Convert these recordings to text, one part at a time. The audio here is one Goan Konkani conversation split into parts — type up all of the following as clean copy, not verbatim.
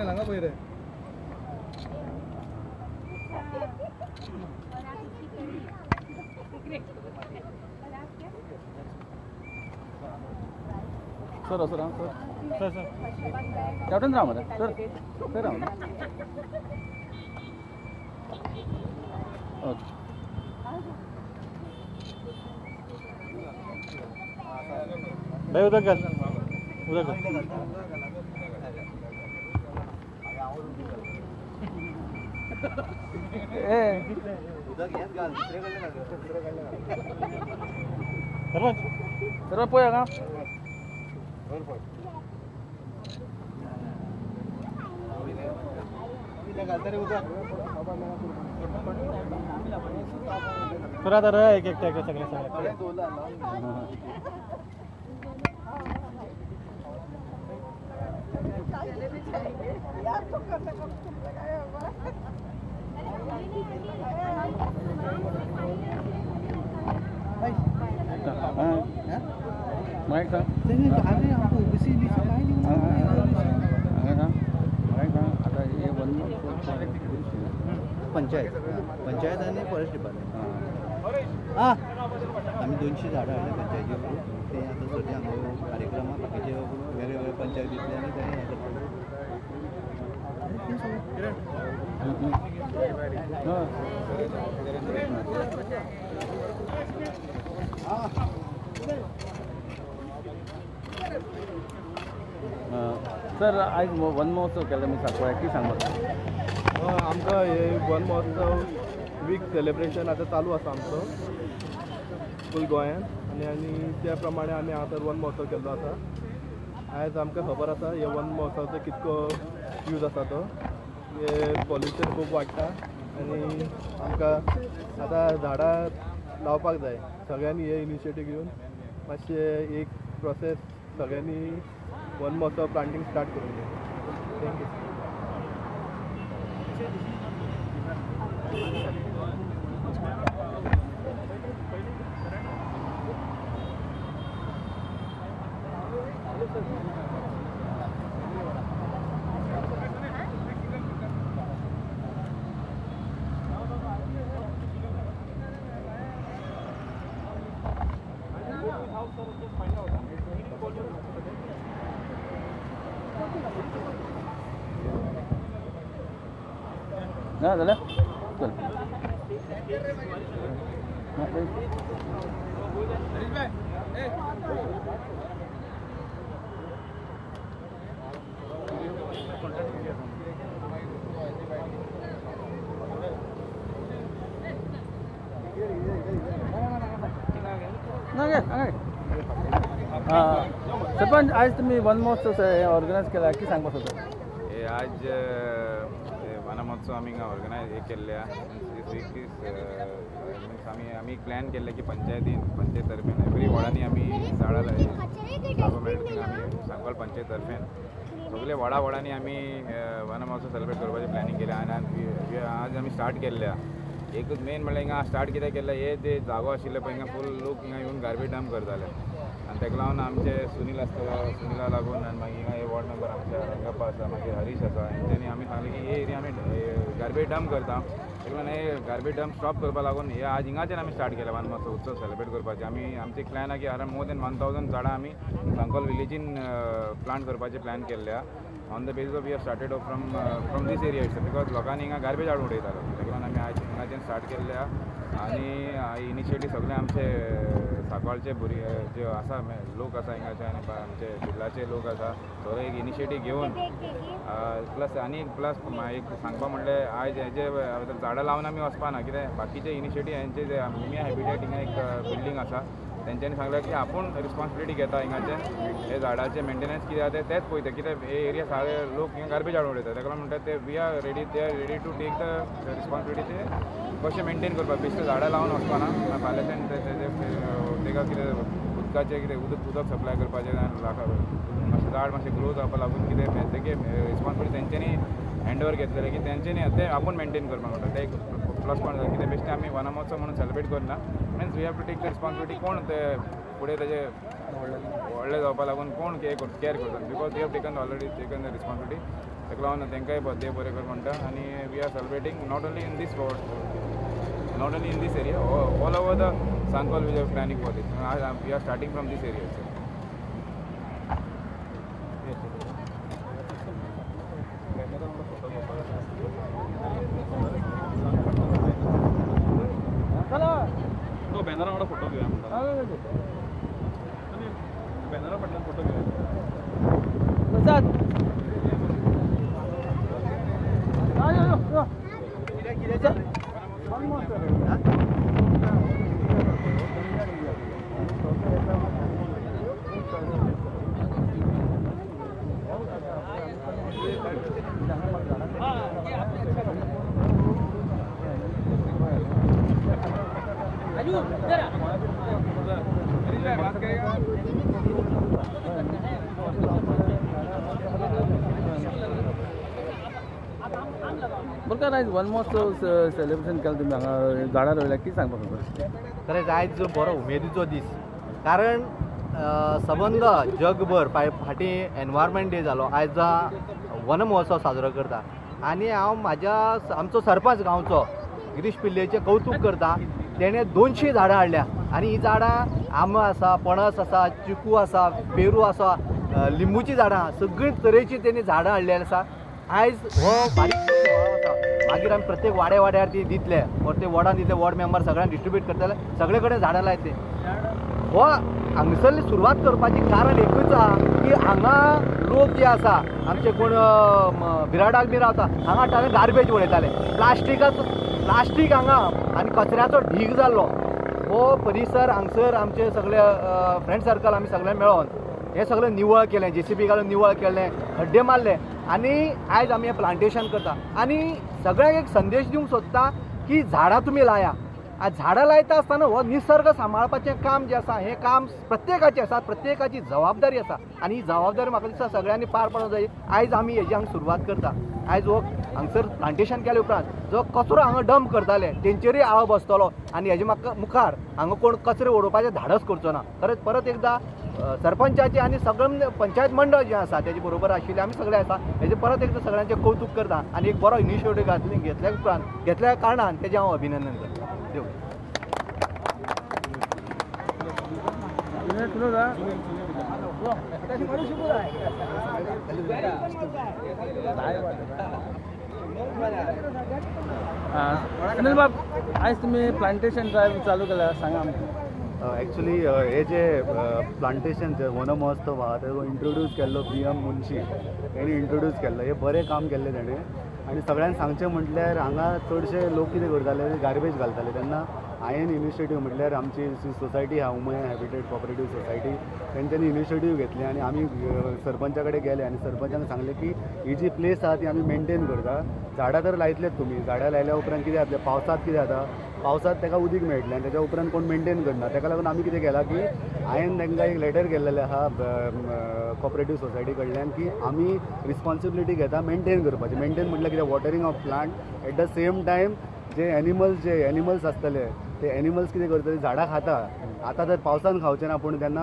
हांगा पळय रे. Sir sir sir sir sir captain राव मरे सर सर राव. ओके भाई उदक घाल उदक घाल. सरपंच सरपंच पळय हांगा. सर आता रे एक एक सगळे सगळे. माईक सांग. आता हे वन पंचायत पंचायत आनी फॉरेस्ट डिपार्टमेंट. हां आमी 200 झाडां हाडल्या पंचायती ते आतां सद्या हांगा कार्यक्रम आहा बाकीचे वेगळे वेगळे पंचायत दितले आनी ते हें करतले. सर आयज वन महोत्सव केला मी सांगपा कितें सांगपाक? आमकां हे वन महोत्सव वीक सेलिब्रेशन आतां चालू आसा आमचो फूल गोंयान आनी आनी त्या प्रमाणे आमी हांगासर वन महोत्सव केल्लो आसा. आयज आमकां खबर आसा हे वन महोत्सवाचो कितको यूज आसा तो. हे पॉल्युशन खूब वाडटा आनी आमकां आतां झाडां लावपाक जाय. सगळ्यांनी हे इनिशिएटीव घेवन मातशें एक प्रोसेस सगळ्यांनी वन महोत्सव प्लांटींग स्टार्ट करूंक जाय. Thank you. ना जाल्यार चल. सरपंच आयज तुमी वन महोत्सव ऑर्गनायज केला कितें सांगपाक सोदता? आज वन महोत्सव आमी हिंगा ऑर्गनायज हे केल्ले वीक is means आमी आमी प्लॅन केल्ले की पंचायतीन पंचायत तर्फेन एवरी वॉर्डांनी आमी झाडां जागो मेळटा आमी सांगोल पंचायत तर्फेन सगळे वॉर्डा वॉर्डांनी आमी वन महोत्सव सेलिब्रेट करपाचें प्लॅनिंग केलें आनी आज आमी स्टार्ट केल्ले. एकूच मेन म्हणल्यार हिंगा स्टार्ट कित्याक केल्लें हे ते जागो आशिल्ले पळय हिंगा फूल लोक हिंगा येवन गार्बेज डंप करताले आनी ताका लागून आमचे सुनील आसता सुनिला लागून आनी मागीर हिंगा हे वॉर्ड मेंबर आमचे रंगप्पा आसा मागीर हरीश आसा हेंच्यांनी आमी सांगलें की हे एरिया आमी गार्बेज डंप करता ताका लागून हे गार्बेज डंप स्टॉप करपा लागून हे आज हिंगाच्यान आमी स्टार्ट केलें वन महोत्सव उत्सव सेलिब्रेट करपाचें. आमी आमचें प्लॅन आहा की अरावंड मोर देन 1000 झाडां आमी सांकॉल विलेजीन प्लांट करपाचें प्लॅन केल्लें आहा. On the basis of we have started off from this area itself because लोकांनी हिंगा गार्बेज हाडून उडयतालो ताका लागून आमी आयज हिंगाच्यान स्टार्ट केल्ले आहा आनी इनिशिएटीव सगळे आमचे सांकवाळचे भुरगे जे आसा लोक आसा हिंगाचे आनी आमचे बिर्लाचे लोक आसा सगळे एक इनिशिएटीव घेवन प्लस आनी एक प्लस एक सांगपा म्हणल्यार आयज हेजे झाडां लावन आमी वचपा ना कितें बाकीचे इनिशिएटीव हेंचे जे भुमी हॅबिटेट हिंगा एक बिल्डींग आसा तेंच्यांनी सांगलें की आपूण रिस्पॉन्सिबिलिटी घेता हिंगाचे हे झाडाचे मेंटेनन्स कितें आहा ते तेच पळयता कित्याक हे एरिया सारे लोक हिंगा गार्बेज हाडून उडयता ताका लागून म्हणटा ते we are ready they are ready to take the responsibility ते कशें मेंटेन करपाक बेश्टे झाडां लावन वचपाना फाल्यांच्यान ताका कितें उदकाचें कितें उदक उदक सप्लाय करपाचें मातशें झाड मातशें ग्रो जावपा लागून कितें तेगे रिस्पॉन्सिबिलिटी तेंच्यांनी हँड ओवर घेतलेलें की तेंच्यांनी ते आपूण मेंटेन करपाक म्हणटा ते एक प्लस पॉयंट जाता कितें बेश्टें आमी वन महोत्सव म्हणून सेलिब्रेट करना means we have to take the responsibility कोण ते फुडें तेजे व्हडलें जावपा लागून कोण केअर करता because they have taken already taken the responsibility. ताका लागून तांकांय देव बरें कर म्हणटा. आनी we are celebrating not only in this ward, not only in this area, all over the Sancoale we are planning for this. We are starting from this area. तो बॅनरा वांगडा फोटो घेवया म्हणटा. बॅनरा फाटल्यान फोटो घेवया. बरं आयज वन महोत्सव सेलिब्रेशन केलें तुमी हांगा झाडां रोयल्या, कितें सांगपाक सोदता? खरेंच आयज बरो उमेदीचो दीस, कारण सबंद जगभर फाटीं एनवायरमेंट डे जालो, आयज वन महोत्सव साजरो करता. आनी हांव म्हाज्या आमचो सरपंच गांवचो गिरीश पिल्लेचें कौतूक करता. तेणें 200 झाडां हाडल्या आनी ही झाडां आंबो आसा, पणस आसा, चिकू आसा, पेरू आसा, लिंबूची झाडां, सगळीं तरेची तेणी झाडां हाडलेली आसा. आयज हो बारीक आसा, मागीर आमी प्रत्येक वाड्या वाड्यार ती दितले, प्रत्येक वॉर्डान दितले, वॉर्ड मेंबर सगळ्यांक डिस्ट्रिब्यूट करतले, सगळे कडेन झाडां लायतले. हो हांगसरली सुरवात करपाची कारण एकूच आहा की हांगा लोक जे आसा आमचे कोण बिराडाक बी रावता, हांगा हाडटाले गार्बेज उडयताले, प्लास्टीक हांगा आनी कचऱ्याचो ढीग जाल्लो. हो परिसर हांगसर आमचे सगळे फ्रेंड सर्कल आमी सगळे मेळोन हें सगळें निवळ केलें, जेसीबी घालून निवळ केलें, खड्डे मारले आनी आयज आमी हें प्लांटेशन करता. आनी सगळ्यांक एक संदेश दिवंक सोदता की झाडां तुमी लाया. झाडां लायता आसतना हो निसर्ग सांबाळपाचें काम जें आसा हें काम प्रत्येकाचें आसा, प्रत्येकाची जबाबदारी आसा आनी ही जबाबदारी म्हाका दिसता सगळ्यांनी पार पाडूंक जाय. आयज आमी हेजी हांगा सुरवात करता. आयज हो हांगसर प्लांटेशन केले उपरांत जो कचरो हांगा डंप करताले तेंचेरूय आळो बसतलो आनी हेजे म्हाका मुखार हांगा कोण कचरे उडोवपाचें धाडस करचो ना. खरेंच परत एकदां सरपंचाचे आनी सगळें पंचायत मंडळ जें आसा तेजे बरोबर आशिल्ले आमी सगळे आसा हेजें परत एकदां सगळ्यांचें कौतूक करता आनी एक बरो इनिशिएटीव घेतल्या उपरांत घेतल्या कारणान तेजें हांव अभिनंदन करता. देव सुनील बाब, आयज तुमी प्लांटेशन ड्रायव्ह चालू केला, सांगा आमकां. एक्चुअली हे जे प्लांटेशन जे वन महोत्सव आहा तेजो इंट्रोड्यूस केल्लो बी.एम. मुन्शी तेणी इंट्रोड्यूस केल्लो. हे बरें काम केल्लें तेणें. आनी सगळ्यांक सांगचें म्हटल्यार हांगा चडशे लोक कितें करताले, गार्बेज घालताले. तेन्ना हांवें इनिशिएटीव म्हटल्यार आमची सोसायटी आहा उमया हॅबिटेट कॉपरेटीव सोसायटी, तेंच्यांनी इनिशिएटीव घेतली आनी आमी सरपंचा कडेन गेले आनी सरपंचान सांगलें की ही जी प्लेस आहा ती आमी मेनटेन करता. झाडां तर लायतलेच तुमी, झाडां लायल्या उपरांत कितें जातलें, पावसांत कितें जाता, पावसांत ताका उदीक मेळटलें आनी ताच्या उपरांत कोण मेनटेन करना. ताका लागून आमी कितें केलां की हांवें तांकां एक लेटर केल्लेलें आहा कॉपरेटीव सोसायटी कडल्यान की आमी रिस्पॉन्सिबिलिटी घेता मेनटेन करपाची. मेनटेन म्हटल्यार कितें, watering of plant, at the same time J animals आसतले ते एनिमल्स कितें करतले, झाडां खाता. आतां तर पावसान खावचें ना, पूण जेन्ना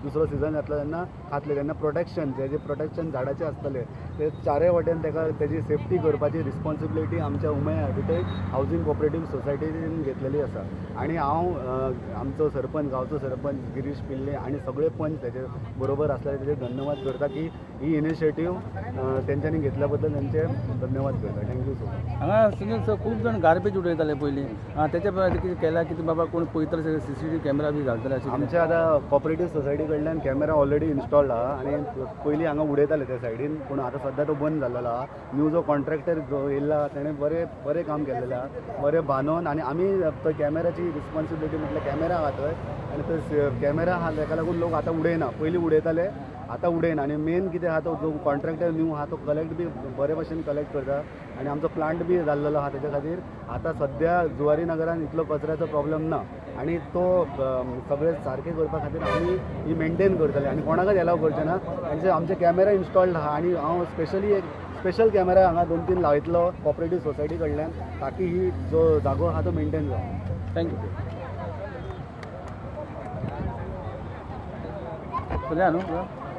दुसरो सिजन जातलो तेन्ना खातले. तेन्ना प्रोटेक्शन जे प्रोटेक्शन झाडाचें आसतलें ते चारय वटेन ताका तेजी सेफ्टी करपाची रिस्पॉन्सिबिलिटी आमच्या उमया हॅबिटेट हावजींग कॉपरेटीव सोसायटीन घेतलेली आसा. आनी हांव आमचो सरपंच, गांवचो सरपंच गिरीश पिल्ले आनी सगळे पंच तेजे बरोबर आसले तेजे धन्यवाद करता की ही इनिशिएटीव तेंच्यांनी घेतल्या बद्दल तेंचे धन्यवाद करता. Thank you so much. हांगा सुनील सर खूब जाण गार्बेज उडयताले पयलीं, तेच्या कितें केलां की बाबा कोण पळयतले C C T V camera बी घालतले अशें? आमच्या आतां कॉपरेटीव सोसायटी कडल्यान कॅमेरा ऑलरेडी इन्स्टॉल्ड आहा आनी पयलीं हांगा उडयताले त्या सायडीन, पूण आतां सद्या तो बंद जाल्लो आहा. न्यू जो कॉन्ट्रॅक्टर जो येयला तेणें बरें बरें काम केल्लें आहा, बरें बांदून. आनी आमी तो कॅमेराची रिस्पॉन्सिबिलिटी म्हटल्यार कॅमेरा आहा थंय आनी तो कॅमेरा आहा ताका लागून लोक आतां उडयना, पयलीं उडयताले आतां उडयना. आनी मेन कितें आहा तो जो कॉन्ट्रॅक्टर न्यू आहा तो कलेक्ट बी बरे भशेन कलेक्ट करता आनी आमचो प्लांट बी जाल्लेलो आहा तेच्या खातीर आतां सद्या जुवारी नगरान इतलो कचऱ्याचो प्रॉब्लम ना. आनी तो सगळे सारके करपा खातीर आमी ही मेनटेन करतले आनी कोणाकच एलाव करचे ना. आनी आमचे कॅमेरा इन्स्टॉल्ड आहा आनी हांव स्पेशली एक स्पेशल कॅमेरा हांगा 2-3 लायतलो कॉपरेटीव सोसायटी कडल्यान ताकी ही जो जागो आहा तो मेनटेन जावं. Thank you. चलया न्हू.